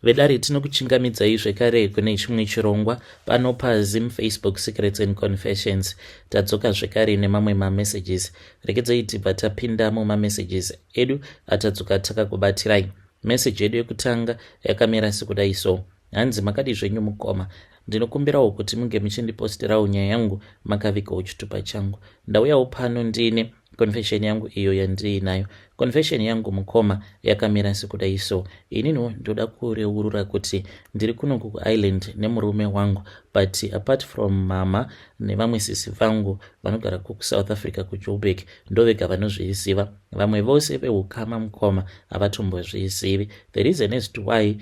Vedare, tinokuchingamidzai zvekare kune chimwe chirongwa pano paZim Facebook Secrets and Confessions. Tadzoka zvekare nemamwe mamessages. Regedzai tibva tapinda mumamessages edu atadzoka takakubatirai. Message yedu yekutanga yakamira sekudai so. Hanzi, "Makadi zvenyu mukoma? Ndinokumbirawo kuti munge muchindipostirawo nyaya yangu makavigawo chitupa changu. Ndauyawo pano ndine confession yangu iyo yandiinayo. Confession yangu mukoma yakamira sekudai so. Ininiwo ndoda kureurura kuti ndiri kunoku kuIreland nemurume wangu, but apart from mama nevamwe sisi vangu vanogara kuSouth Africa, kuJoburg, ndovega vanozviziva. Vamwe vose veukama mukoma havatombozvizivi. The reason as to why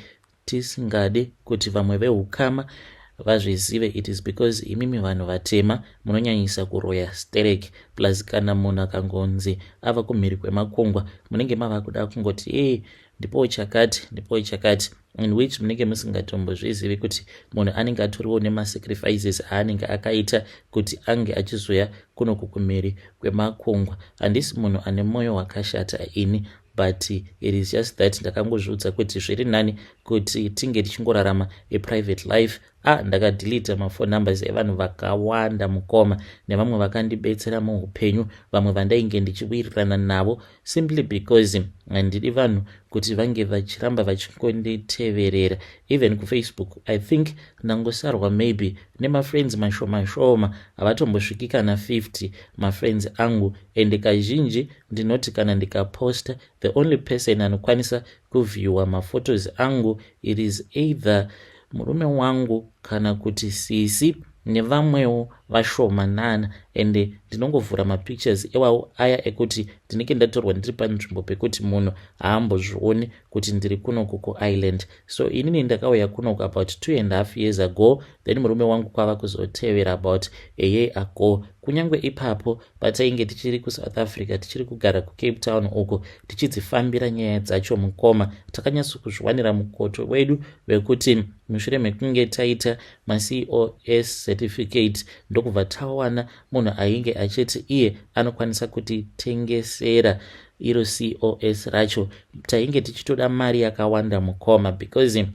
tisingade kuti vamwe veukama vazvizive, it is because imimi vanhu vatema munonyanyisa kuroya sterek. Plus kana munhu akangonzi ava kumhiri kwemakungwa, munenge mava kuda kungoti, 'E, ndipowo chakati, ndipowo chakati,' in which munenge musingatombozvizivi kuti munhu anenge atoriwo nemasacrifices aanenge akaita kuti ange achizoya kunoku kumhiri kwemakungwa. Handisi munhu ane mwoyo wakashata ini, but it is just that ndakangozviudza kuti zviri nani kuti tinge tichingorarama aprivate life. A, ndakadhilita mafone numbers evanhu vakawanda mukoma, nevamwe vakandibetsera muupenyu, vamwe vandainge ndichiwirirana navo, simply because handidi vanhu kuti vange vachiramba vachingonditeverera. Even kuFacebook, I think ndangosarwa maybe nemafriends mashoma shoma, havatombosviki kana 50 mafriends angu. Ende kazhinji ndinoti kana ndikaposta, the only person anokwanisa kuviewa maphotos angu, it is either murume wangu kana kuti sisi nevamwewo vashomanana. Ende ndinongovhura mapictures iwawo aya ekuti ndinenge ndatorwa ndiri panzvimbo pekuti munhu haambozvioni kuti ndiri kunoku kuIreland. So inini ndakauya kunoku about 2.5 years ago, then murume wangu kwava kuzotevera about a year ago. Kunyange ipapo patainge tichiri kuSouth Africa, tichiri kugara kuCape Town uko, tichidzifambira nyaya dzacho mukoma, takanyatsokuzviwanira mukoto wedu wekuti mushure mekunge taita maCOS certificate, ndokubva tawana munhu ainge achiti iye anokwanisa kutitengesera iro COS racho. Tainge tichitoda mari yakawanda mukoma, because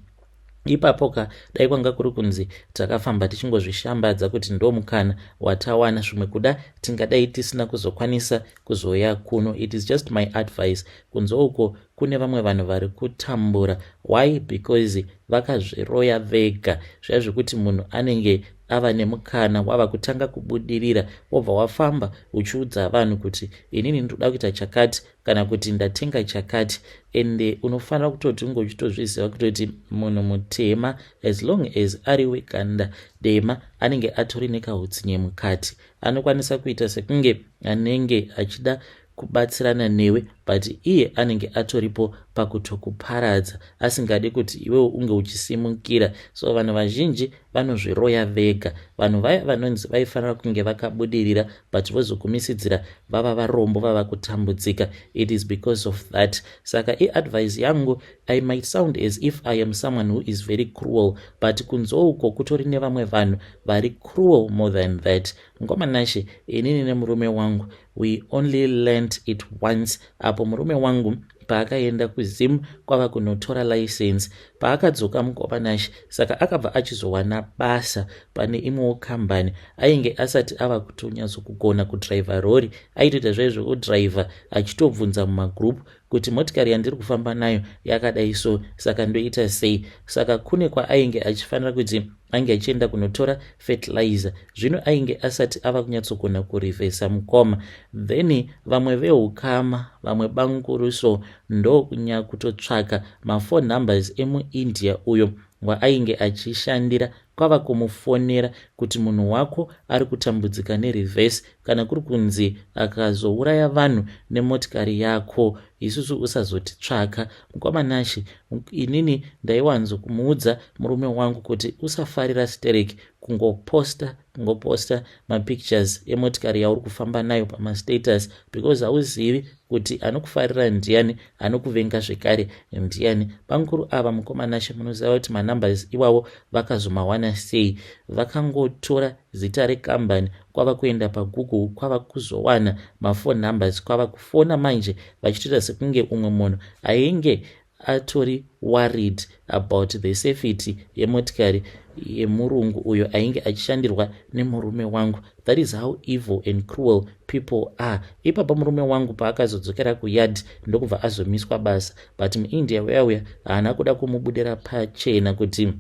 ipapo ka dai kwanga kuri kunzi takafamba tichingozvishambadza kuti ndo mukana watawana, zvimwe kuda tingadai tisina kuzokwanisa kuzoya kuno. It is just my advice. Kunze uko kune vamwe vanhu vari kutambura. Why? Because vakazviroya vega. Zviya zvekuti munhu anenge ava nemukana, wava kutanga kubudirira, wobva wafamba uchiudza vanhu kuti inini ndoda kuita chakati kana kuti ndatenga chakati, ende unofanira kutoti unge uchitozviziva kutoti munhu mutema, as long as ari weganda dema, anenge atori nekautsinye mukati. Anokwanisa kuita sekunge anenge achida kubatsirana newe, but iye anenge atoripo pakutokuparadza, asingadi kuti iwewo unge uchisimukira. So vanhu vazhinji vanozviroya vega. Vanhu vaya vanonzi vaifanira kunge vakabudirira, but vozogumisidzira vava varombo, vava kutambudzika, it is because of that. Saka iadvice yangu, I might sound as if I am someone who is very cruel, but kunze uko kutori nevamwe vanhu vari cruel more than that. Mukoma Nashe, inini nemurume wangu, we only learned it once, apo murume wangu paakaenda kuZim kwava kunotora license. Paakadzoka mukoma Nashe, saka akabva achizowana basa pane imwewo kambani. Ainge asati ava kutonyatsokugona kudhiraivha rori, aitoita zvaizvo kudhiraivha achitobvunza mumagroup kuti motikari yandiri kufamba nayo yakadai so, saka ndoita sei? Saka kune kwaainge achifanira kuti ange achienda kunotora fertilizer. Zvino ainge asati ava kunyatsogona kurivhesa mukoma. Then vamwe veukama, vamwe banguru so, ndonyakutotsvaka mafone numbers emuIndia uyo waainge achishandira, kwava kumufonera kuti munhu wako ari kutambudzika nereverse. Kana kuri kunzi akazouraya vanhu nemotikari yako, isusu usazotitsvaka. Mukoma Nashe, inini ndaiwanzokumuudza murume wangu kuti usafarira sterek kungoposta, kungoposta mapictures emotikari yauri kufamba nayo pamastatus, because hauzivi kuti anokufarira ndiani, anokuvenga zvekare ndiani. Banguru ava mukoma Nashe, munoziva kuti manumbers iwavo vakazomawana sei? Vakangotora zita rekambani, kwava kuenda paGoogle, kwava kuzowana mafone numbers, kwava kufona manje vachitoita sekunge umwe munhu ainge Atori worried about the safety yemotikari yemurungu uyo ainge achishandirwa nemurume wangu. That is how evil and cruel people are. Ipapa murume wangu paakazodzokera kuyard, ndokubva azomiswa basa, but muIndia uya uya haana kuda kumubudira pachena kuti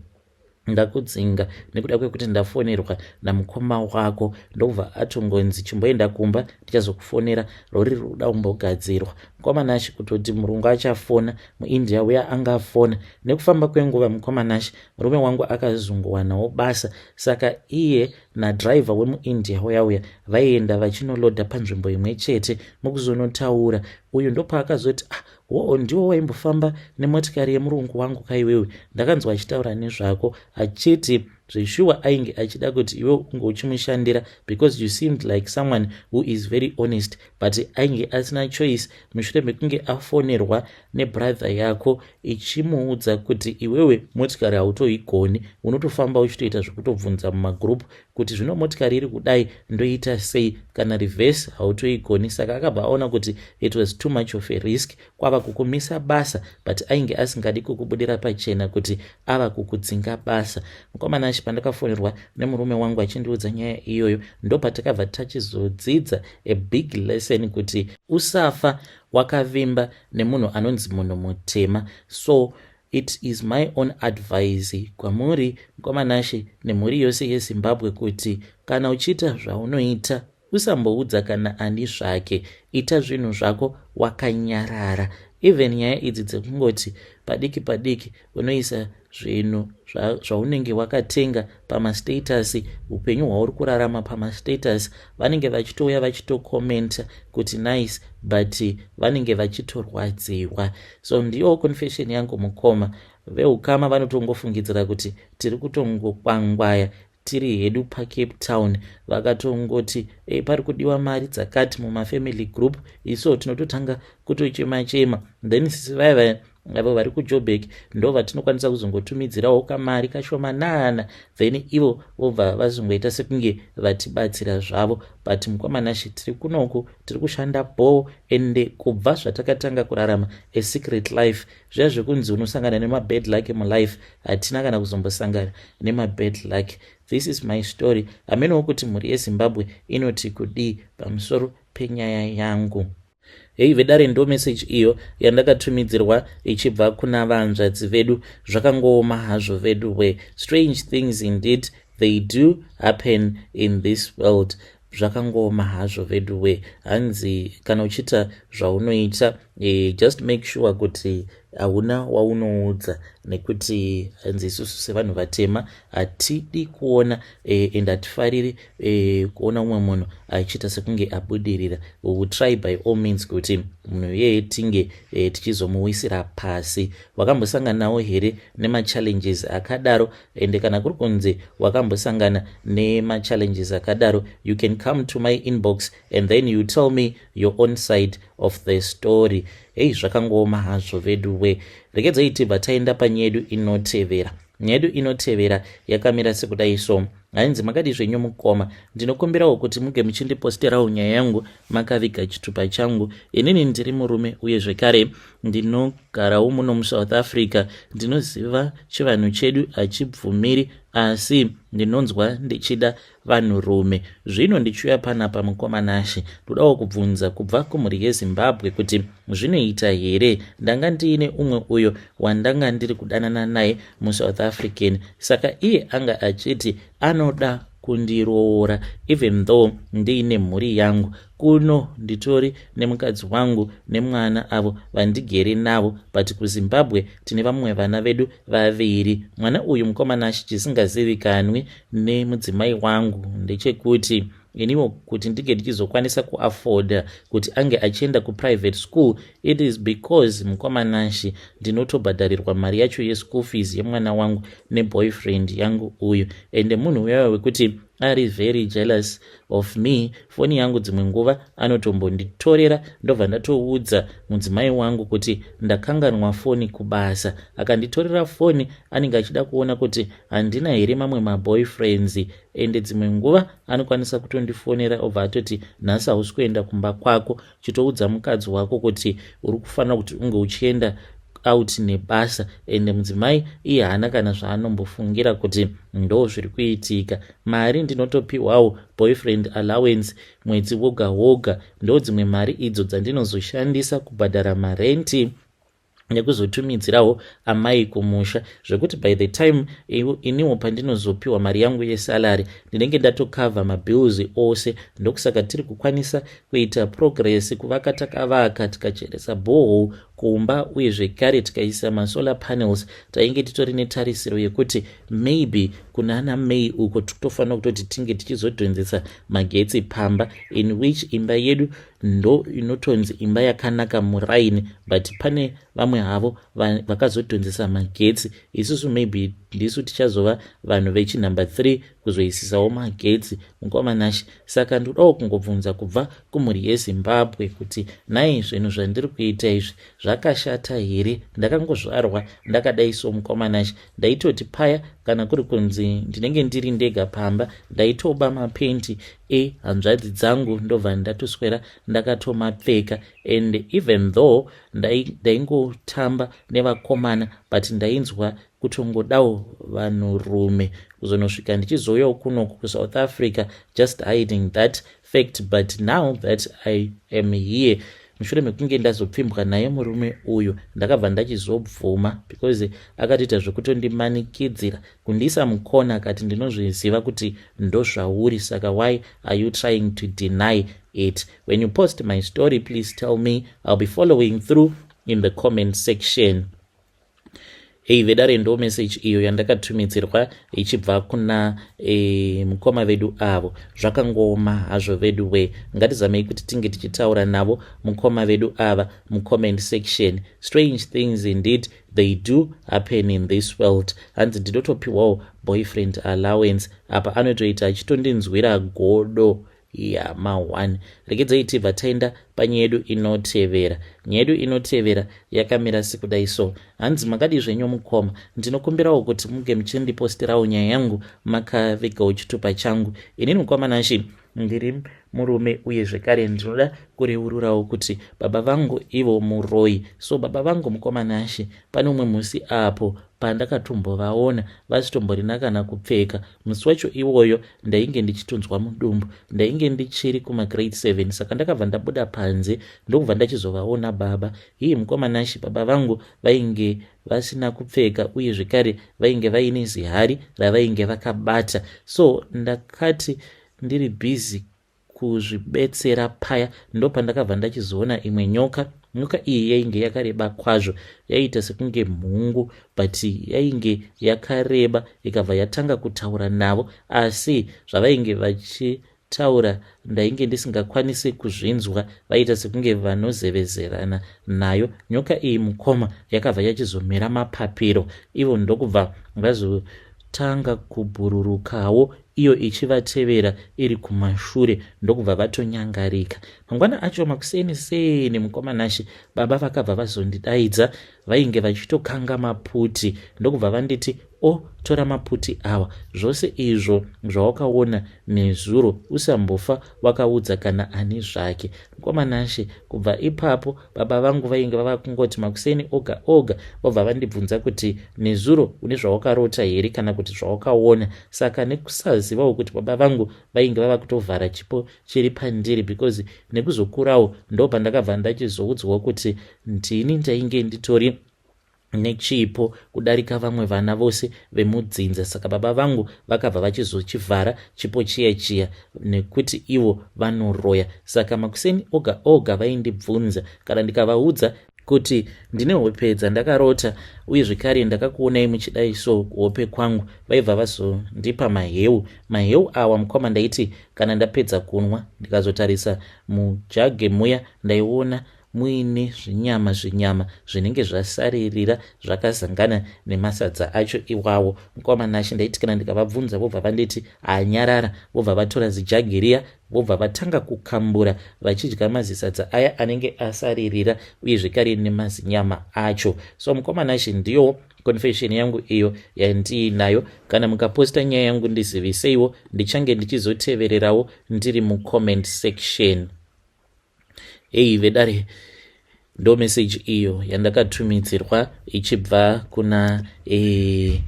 ndakudzinga nekuda kwekuti ndafonerwa namukoma wako. Ndokubva atongonzi, "Chimboenda kumba, ndichazokufonera, rori riri kuda kumbogadzirwa." Mukoma Nashi, kutoti murungu achafona, muIndia uya angafona. Nekufamba kwenguva, mukoma Nashi, murume wangu akazongowanawo basa. Saka iye nadhiraivha wemuIndia uya uya vaienda vachinolodha panzvimbo imwe chete. Mukuzonotaura, uyu ndopaakazoti, "Ah, wo ndiwo waimbofamba nemotikari yemurungu wangu kaiwewe? Ndakanzwa achitaura nezvako achiti zveshuwa ainge achida kuti iwe unge uchimushandira because you seemed like someone who is very honest, but ainge asina choice mushure mekunge afonerwa nebrother yako ichimuudza kuti iwewe motikari hautoigoni, unotofamba uchitoita zvekutobvunza mumagroup kuti zvino motikari iri kudai, ndoita sei? Kana reverse hautoigoni." Saka akabva aona kuti it was too much of a risk, kwava kukumisa basa, but ainge asingadi kukubudira pachena kuti ava kukudzinga basa. Mukomana achi, pandakafonerwa nemurume wangu achindiudza nyaya iyoyo, ndopatakabva tachizodzidza a big lesson kuti usafa wakavimba nemunhu anonzi munhu mutema. So it is my own advice kwamuri, mukomanashe, nemhuri yose yeZimbabwe kuti kana uchiita zvaunoita, usamboudza kana ani zvake. Ita zvinhu zvako wakanyarara. Even nyaya idzi dzekungoti padiki padiki unoisa zvinhu zvaunenge wakatenga pamastatus, upenyu hwauri kurarama pamastatus, vanenge vachitouya vachitokomenta kuti nice, but vanenge vachitorwadziwa. So ndiyo confession yangu, mukoma. Veukama vanotongofungidzira kuti tiri kutongokwangwaya tiri hedu paCape Town. Vakatongoti pari kudiwa mari dzakati mumafamily group, iso tinototanga kutochema chema. Then sisi vaya vaya avo vari kuJobek ndo vatinokwanisa kuzongotumidzirawo kamari kashomanana, then ivo vobva vazongoita sekunge vatibatsira zvavo. But mukwamanashi, tiri kunoku, tiri kushanda bho, ende kubva zvatakatanga kurarama a secret life, zviya zvekunzi unosangana nemabad luck mulife, hatina kana kuzombosangana nemabad luck. This is my story. Hamenewo kuti mhuri yeZimbabwe inoti kudii pamusoro penyaya yangu. Hei vedare, ndo meseji iyo yandakatumidzirwa ichibva kuna vanzvadzi vedu. Zvakangooma hazvo vedu we. Strange things indeed, they do happen in this world. Zvakangooma hazvo vedu we. Hanzi kana uchiita zvaunoita, just make sure kuti hauna waunoudza, nekuti hanzi isusu sevanhu vatema hatidi kuona and hatifariri kuona umwe munhu achiita sekunge abudirira. We will try by all means kuti munhu iyeye tinge tichizomuwisira pasi. Wakambosanganawo here nemachallenges akadaro? Ende kana kuri kunzi wakambosangana nemachallenges akadaro, you can come to my inbox and then you tell me your own side of the story. Hei, zvakangooma hazvo vedu we. Regedzai tibva taenda panyaya yedu inotevera. Nyaya yedu inotevera yakamira sekudai. So hanzi, "Makadi zvenyu mukoma? Ndinokumbirawo kuti muge muchindiposterawo nyaya yangu makaviga chitupa changu. Inini ndiri murume uye zvekare ndinogarawo muno muSouth Africa. Ndinoziva chivanhu chedu hachibvumiri, asi ndinonzwa ndichida vanhurume. Zvino ndichiuya panapa, mukomanashe, ndodawo kubvunza kubva kumhuri yeZimbabwe kuti zvinoita here? Ndanga ndiine umwe uyo wandanga ndiri kudanana naye, muSouth African. Saka iye anga achiti anoda kundiroora even though ndiine mhuri yangu kuno, nditori nemukadzi wangu nemwana avo vandigere navo, but kuZimbabwe tine vamwe vana vedu vaviri. Mwana uyu, mukomanashi, chisingazivikanwi nemudzimai wangu ndechekuti iniwo kuti ndinge ndichizokwanisa kuafforda kuti ange achienda kuprivate school, it is because, mukwamanashi, ndinotobhadharirwa mari yacho yeschool fees yemwana wangu neboyfriend yangu uyu. Ende munhu uyayo wekuti ari very jealous of me. Foni yangu dzimwe nguva anotombonditorera, ndobva ndatoudza mudzimai wangu kuti ndakanganwa foni kubasa. Akanditorera foni, anenge achida kuona kuti handina here mamwe maboyfriends. Ende dzimwe nguva anokwanisa kutondifonera, obva atoti, 'Nhasi hausi kuenda kumba kwako, chitoudza mukadzi wako kuti uri kufanira kuti unge uchienda Out nebasa, ende mudzimai iye haana kana zvaanombofungira kuti ndo zviri kuitika. Mari ndinotopiwawo boyfriend allowance mwedzi woga woga. Ndo dzimwe mari idzo dzandinozoshandisa kubhadhara marenti nekuzotumidzirawo amai kumusha, zvekuti by the time iniwo pandinozopiwa mari yangu yesalary, ndinenge ndatokavha mabills ose. Ndokusaka tiri kukwanisa kuita progress kuvaka. Takavaka, tikacheresa borehole kumba, uye zvekare tikaisa masolar panels. Tainge titori netarisiro yekuti maybe kunana May uko tikutofanira kutoti tinge tichizodhonzesa magetsi pamba, in which imba yedu ndo inotonzi imba yakanaka muraini, but pane vamwe havo vakazodhonzesa magetsi. Isusu maybe ndisu tichazova vanhu vechinumber 3 kuzoisisawo magetsi, mukoma Nashe. Saka ndodawo kungobvunza kubva kumhuri yeZimbabwe kuti nhai, zvinhu zvandiri kuita izvi zvakashata here? Ndakangozvarwa ndakadai. So mukoma Nashe, ndaitoti paya kana kuri kunzi ndinenge ndiri ndega pamba, ndaitoba mapenti ehanzvadzi dzangu, ndobva ndatoswera ndakatomapfeka. And even though ndaingotamba nevakomana, but ndainzwa kutongodawo vanhurume. Kuzonosvika ndichizouyawo kunoku kuSouth Africa, just hiding that fact. But now that I am here, mushure mekunge ndazopfimbwa naye murume uyu, ndakabva ndachizobvuma because akatoita zvekutondimanikidzira kundiisa mukona, akati, "Ndinozviziva kuti ndozvauri, saka why are you trying to deny it? When you post my story, please tell me. I'll be following through in the comment section." Ei vedare, ndo message iyo yandakatumidzirwa ichibva kuna mukoma vedu avo. Zvakangooma hazvo vedu we. Ngatizamei kuti tinge tichitaura navo mukoma vedu ava mucomment section. Strange things indeed, they do happen in this world. Hanzi, "Ndinotopiwawo boyfriend allowance, apa anotoita achitondinzwira godo." Yama1, regedzai tibva taenda panyaya yedu inotevera. Nyaya yedu inotevera yakamira sekudai so. Hanzi, "Makadi zvenyu mukoma? Ndinokumbirawo kuti muge muchindipostirawo nyaya yangu makavigawo chitupa changu. Inini mukoma Nashe ndiri murume, uye zvekare ndinoda kureururawo kuti baba vangu ivo muroi. So baba vangu, mukoma Nashe, pane umwe musi apo pandakatombovaona vasitomborina kana kupfeka. Musi wacho iwoyo ndainge ndichitonzwa mudumbu. Ndainge ndichiri kumagrade 7, saka ndakabva ndabuda panze, ndokubva ndachizovaona baba. Hii mukoma Nashe, baba vangu vainge vasina kupfeka, uye zvekare vainge vaine zihari ravainge vakabata. So ndakati ndiri busy kuzvibetsera paya, ndopandakabva ndachizoona imwe nyoka. Nyoka iyi yainge yakareba kwazvo, yaiita sekunge mhungu, but yainge yakareba. Ikabva yatanga kutaura navo, asi zvavainge vachitaura ndainge ndisingakwanisi kuzvinzwa. Vaita sekunge vanozevezerana nayo. Nyoka iyi, mukoma, yakabva yachizomera mapapiro, ivo ndokubva vazotanga kubhururukawo, iyo ichivatevera iri kumashure, ndokubva vatonyangarika. Mangwana acho makuseni seni, mukoma Nashe, baba vakabva vazondidaidza. Vainge vachitokanga maputi, ndokubva vanditi, 'O, tora maputi awa. Zvose izvo zvawakaona nezuro usambofa wakaudza kana ani zvake.' Mukoma Nashe, kubva ipapo baba vangu vainge vava kungoti makuseni oga oga vobva vandibvunza kuti, 'Nezuro une zvawakarota here kana kuti zvawakaona?' Saka nekusazivawo kuti baba vangu vainge vava kutovhara chipo chiri pandiri, because nekuzokurawo ndo pandakabva ndachizoudzwawo kuti ndini ndainge nditori nechipo kudarika vamwe vana vose vemudzinza. Saka baba vangu vakabva vachizochivhara chipo chiya chiya nekuti ivo vanoroya. Saka makuseni oga oga vaindibvunza. Kana ndikavaudza kuti ndine hope dzandakarota, uye zvekare ndakakuonai muchidai so kuhope kwangu, vaibva vazondipa maheu. Maheu awa, mukoma, ndaiti kana ndapedza kunwa, ndikazotarisa mujage muya, ndaiona muine zvinyama zvinyama zvinenge zvasaririra zvakazangana nemasadza acho iwawo. Mukoma Nashe, ndaiti kana ndikavabvunza, vobva vanditi, 'Hanyarara.' Vobva vatora zijagi riya, vobva vatanga kukambura vachidya mazisadza aya anenge asaririra, uye zvekare nemazinyama acho. So mukoma Nashe, ndiyo confession yangu iyo yandiinayo. Kana mukaposta nyaya yangu, ndiziviseiwo, ndichange ndichizotevererawo ndiri mucomment section." Ei vedare. Ndo message iyo yandakatumidzirwa ichibva kuna e,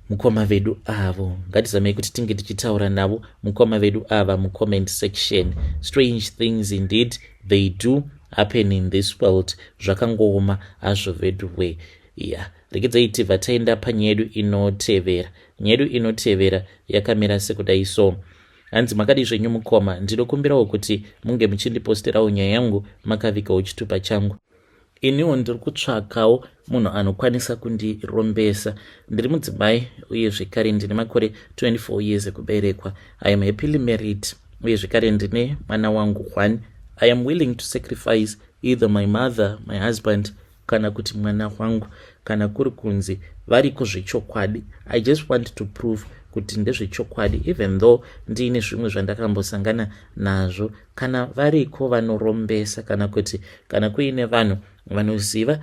mukoma vedu avo. Ngatizamei kuti tinge tichitaura navo mukoma vedu ava mucomment section. Strange things indeed, they do happen in this world. Zvakangooma hazvo vedu we. Ya, regedzai tibva taenda panyaya yedu inotevera. Nyaya yedu inotevera yakamira sekudai so. Hanzi, "Makadi zvenyu mukoma? Ndinokumbirawo kuti munge muchindiposterawo nyaya yangu makavigawo chitupa changu. Iniwo ndiri kutsvakawo munhu anokwanisa kundirombesa. Ndiri mudzimai uye zvekare ndine makore 24 years ekuberekwa. I am happily married uye zvekare ndine mwana wangu one. I am willing to sacrifice either my mother, my husband kana kuti mwana wangu kana kuri kunzi variko zvechokwadi. I just want to prove kuti ndezvechokwadi, even though ndiine zvimwe zvandakambosangana nazvo. Kana variko vanorombesa kana kuti kana kuine vanhu vanoziva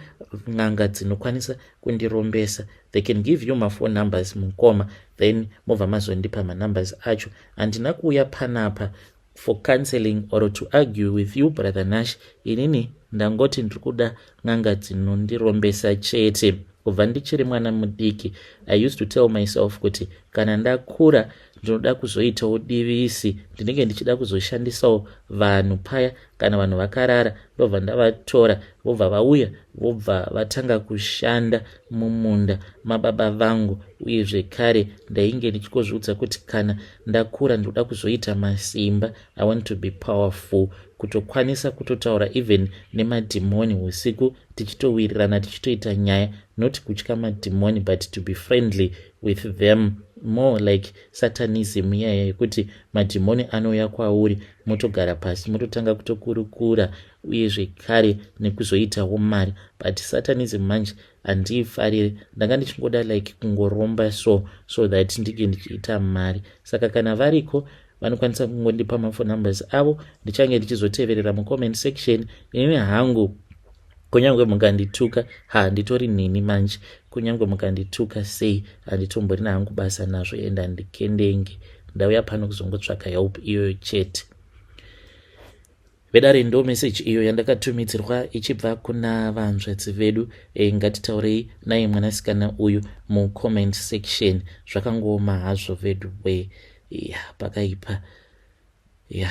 n'anga dzinokwanisa kundirombesa, they can give you maphone numbers, mukoma, then mobva mazondipa manumbers acho. Handina kuuya panapa for counseling or to argue with you, Brother Nash. Inini ndangoti ndiri kuda n'anga dzinondirombesa chete. Kubva ndichiri mwana mudiki, I used to tell myself kuti kana ndakura ndinoda kuzoitawo divisi. Ndinenge ndichida kuzoshandisawo vanhu paya kana vanhu vakarara, ndobva ndavatora, vobva vauya, vobva vatanga kushanda mumunda mababa vangu. Uye zvekare ndainge ndichingozviudza kuti kana ndakura ndinoda kuzoita masimba. I want to be powerful, kutokwanisa kutotaura even nemadhimoni usiku, tichitowirirana, tichitoita nyaya. Not kutya madhimoni, but to be friendly with them, more like satanism iyaya yekuti madhimoni anouya kwauri, motogara pasi, mototanga kutokurukura, uye zvekare nekuzoitawo mari. But satanism manje handiifariri. Ndanga ndichingoda like kungoromba so that ndinge ndichiita mari. Saka kana variko vanokwanisa kungondipa maphone numbers avo, ndichange ndichizoteverera mucomment section. Inini hangu, kunyange mukandituka, handitori nini manje. Kunyange mukandituka sei, handitomborina hangu basa nazvo, ende handikendenge. Ndauya pano kuzongotsvaka help iyoyo chete." Vedare, ndo meseji iyo yandakatumidzirwa ichibva kuna vanzvadzi vedu. Ngatitaurei naye mwanasikana uyu mucomment section. Zvakangooma hazvo vedu we. Ya, pakaipa ya.